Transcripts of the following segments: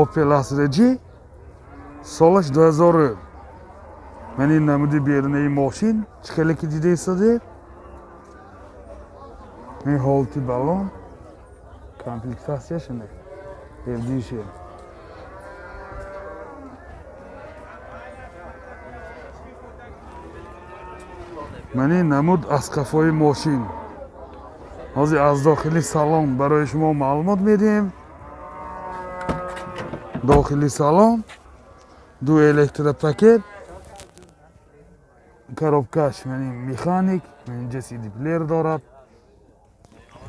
Opel Astra G, солаш 2000. Ман ин намуди берунаи мошин, чӣ хеле ки дида истодед. Ин ҳолати балон, комплектатсияшане, FD-ше. Ман ин намуд аз қафои мошин. Ҳозир аз дохили салон барои шумо маълумот медиҳем. Дохили салон ду электропакет, коробкаш ман ин механик, инҷа CD плеер дорад.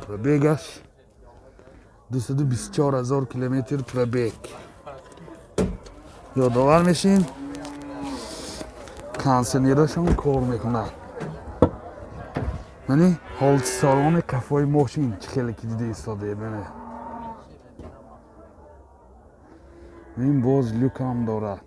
Пробегаш 224 ҳазор километр пробег. Ёдовар мешин, кондиционерашон кор мекунад. Мани ҳолати салони қафои мошин, чӣ хеле ки дида истодаед, бина. Ин боз люкам дорад.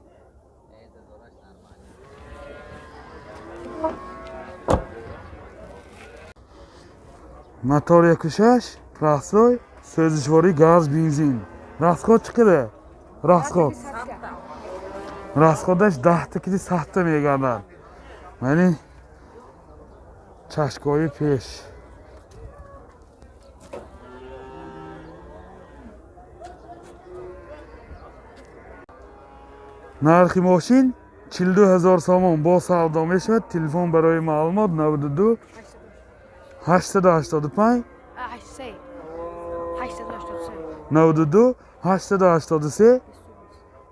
Мотор 1.6, простой, сӯзишворӣ газ, бензин. Расход чӣ қадар? Расход. Расходаш 10 та киди 100 та мегардад. Мани чашкҳои пеш. Нархи мошин 42 ҳазор сомон, бо савдо мешавад. Телефон барои маълумот 92 885 83 883. 92 883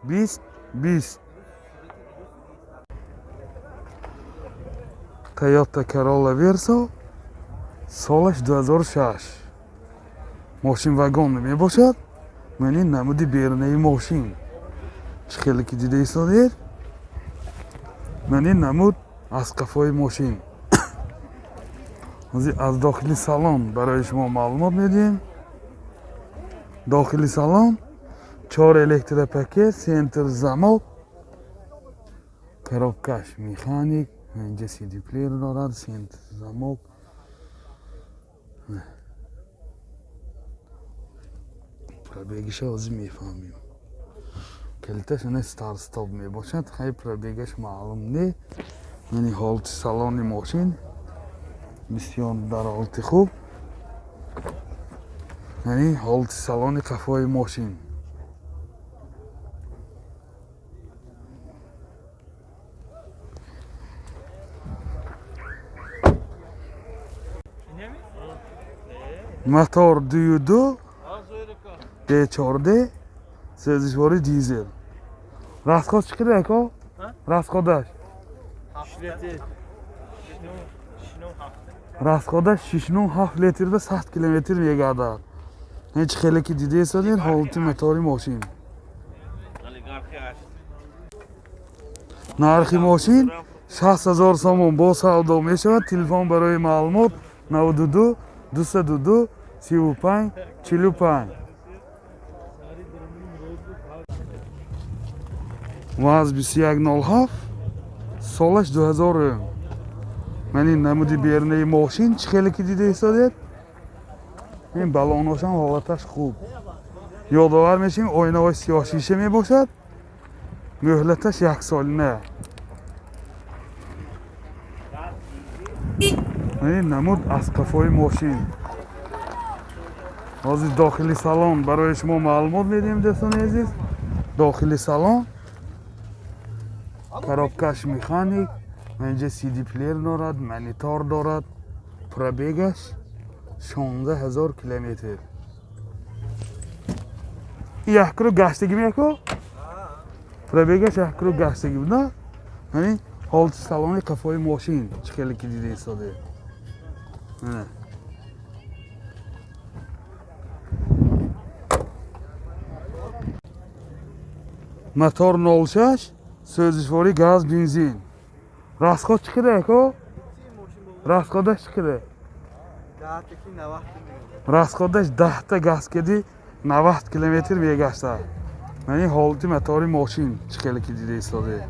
20 20. Toyota Corolla Verso, солаш 2006. Мошин вагон мебошад. Ман ин намуди берунаи мошин, чӣ хеле ки дида истодед. Ман ин намуд аз қафои мошин. Ҳозир аз дохили салон барои шумо маълумот медиҳем. Дохили салон чор электропакет, центр замок, коробкаш механик, инҷа CD плеер дорад, центр замок. Пробегиша ҳозир мефаҳмем. Калиташ ана старт стоп мебошад, хай, пробегаш маълум не. Яъне ҳолати салони мошин бисёр дар ҳолати хуб. Яъне ҳолати салони қафои мошин. Мотор 2.2 D4D, сӯзишворӣ дизел. Расход чӣ қадар, ако? Расходаш? Расходаш 6,7 литр ба 100 километр мегардад. Ҳеҷ хеле ки дида истодед, ҳолати мотори мошин. Нархи мошин 60 ҳазор сомон, бо савдо мешавад. Телефон барои маълумот 92 202 35 45. ВАЗ 2107, солаш 2000. Ман ин намуди берунаи мошин, чӣ хеле ки дида истодед. Ин балоношам ҳолаташ хуб. Ёдовар мешавем, оинаҳои сиёҳшиша мебошад. Мӯҳлаташ яксолина. Ин намуд аз қафои мошин. Ҳозир дохили салон барои шумо маълумот медиҳем, дӯстони азиз. Дохили салон коробкаш механик, инҷа CD плеер дорад, монитор дорад. Пробегаш 16 ҳазор километр. Як круг гаштагӣ меко? Пробегаш як круг гаштагӣ буд, на? Ҳамин ҳолати салони қафои мошин, чӣ хеле ки дида истодед. Ана. Мотор 06, сӯзишворӣ газ, бензин. Расход чӣ қадар, ако? Расходаш чӣ қадар? Расходаш 10 та газ кади 90 километр мегаштад. Ман ин ҳолати мотори мошин, чӣ хеле ки дида истодед.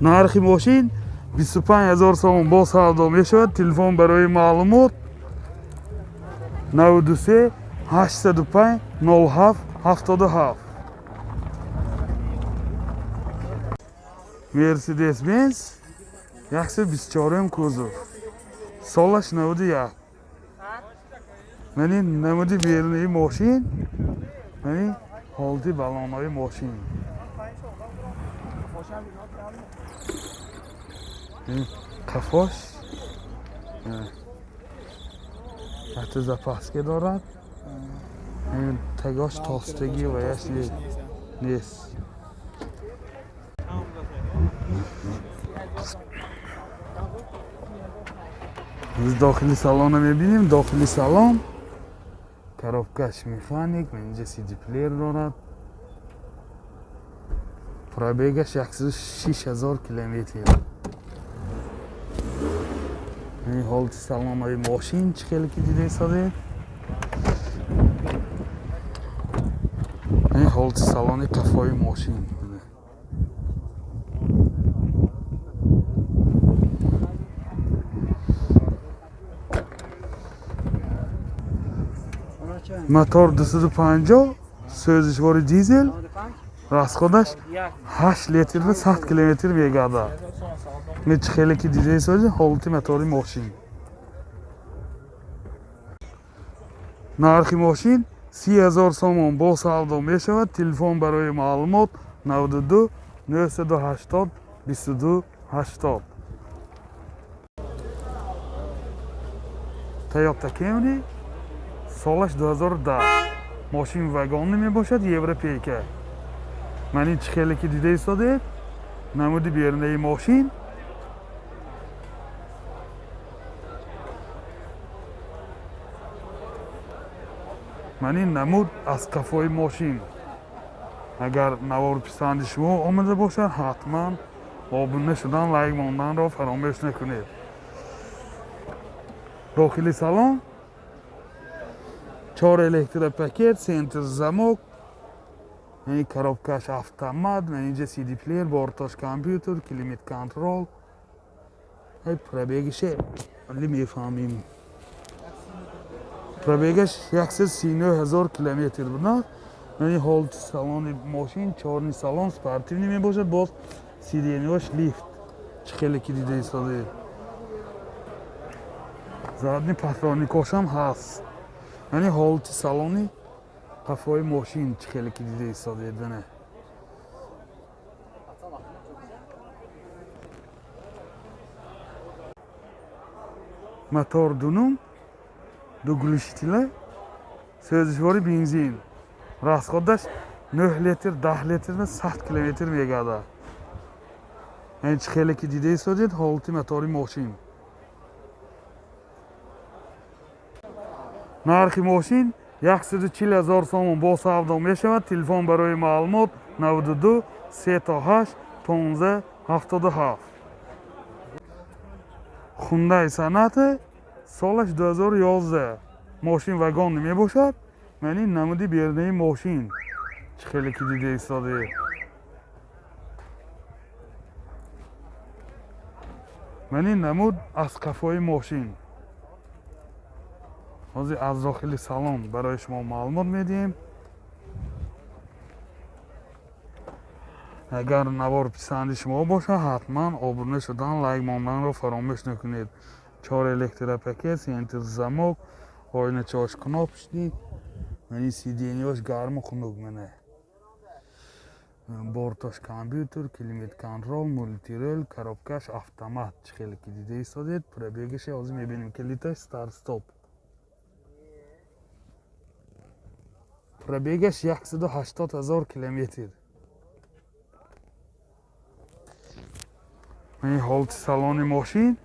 Нархи мошин 25 ҳазор сомон, бо савдо мешавад. Телефон барои маълумот 93 805 07. 77. Мерседес Бенз 124 кузов, солаш 91. Мани намуди берунаи мошин, мани ҳолати балонҳои мошин. Қафош ҳатто запаска дорад, тагош тостагӣ ва яш нест. Дохили салона мебинем. Дохили салон коробкаш механик, инҷа сидиплеер дорад. Пробегаш 106 000 километр. Ин ҳолати салонҳои мошин, чӣ хеле ки дида истодед. Ин ҳолати салони қафои мошин. Мотор 250, сӯзишвори дизел, расходаш 8 литр ва 100 километр мегардад. Чӣ хеле ки дида истодед, ҳолати мотори мошин. Нархи мошин 30 000 сомон, бо савдо мешавад. Телефон барои маълумот 92 980 22 80. Toyota Camry, солаш 2010, мошин вагонӣ мебошад, европейка. Ман ин чӣ хеле ки дида истодед, намуди берунаи мошин. Ман ин намуд аз қафои мошин. Агар навор писанди шумо омада бошад, ҳатман обуна шудан, лайк монданро фаромӯш накунед. Дохили салон чор электропакет, центр замок, ин коробкаш автомат, инҷа сидиплеер, борташ компютер, климат контрол. Пробегише али мефаҳмем. Пробегаш 139 000 километр буда. Яъне ҳолати салони мошин, чорни салон спортивный мебошад, боз сиденьяш лифт, чӣ хеле ки дида истодаед. Задний парктроникошам ҳаст. Яъне ҳолати салони қафои мошин, чӣ хеле ки дида истодаед, бина. Мотор дунум, ду глушителя, сӯзишвори бензин, расходаш 9 литр, 10 литр ва 100 километр мегардад. Яъне чӣ хеле ки дида истодед, ҳолати мотори мошин. Нархи мошин 140 000 сомон, бо савдо мешавад. Телефон барои маълумот 92 38 15 77. Хундай Соната, солаш 2011, мошин вагонӣ мебошад. Яъне намуди берунаи мошин, чӣ хеле ки дида истодаед. Ман ин намуд аз қафои мошин. Ҳозир аз дохили салон барои шумо маълумот медиҳем. Агар навор писанди шумо бошад, ҳатман обуна шудан, лайк монданро фаромӯш накунед. Чор электропакет, центр замок, оиначаош кнопочный, мани сиденьяш гарму хунук, мана борташ компютер, климат контрол, мультирул, коробкаш автомат, чӣ хеле ки дида истодед. Пробегаше ҳозир мебинем, калиташ старт стоп. Пробегаш 180 000 километр. Мани ҳолати салони мошин,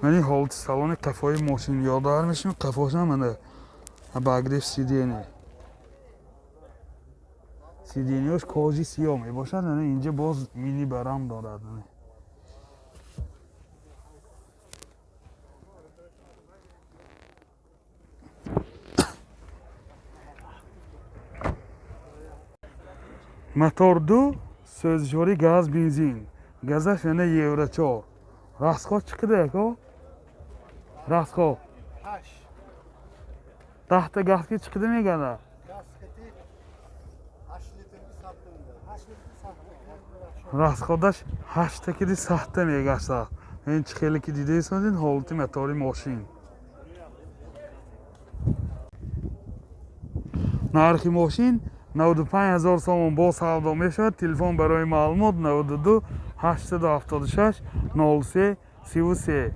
мани ҳолати салони қафои мошин. Ёдовар мешавем, қафошам мана обогрев сиденья, сиденьяш кожи сиёҳ мебошад. Ана инҷа боз мини барам дорад. Мотор ду, сӯзишвори газ бензин, газаш яна евро 4. Расход чӣ қадар, ако, расход? Даҳта газ ки чӣ қида мегардад? 8 литр 100 Расходаш ҳашта киди сахта мегаштад. Ин чӣ хеле ки дидаисодин, ҳолати мотори мошин. Нархи мошин 95 000 сомон, бо савдо мешавад. Телефон барои маълумот: 92 876 03 33.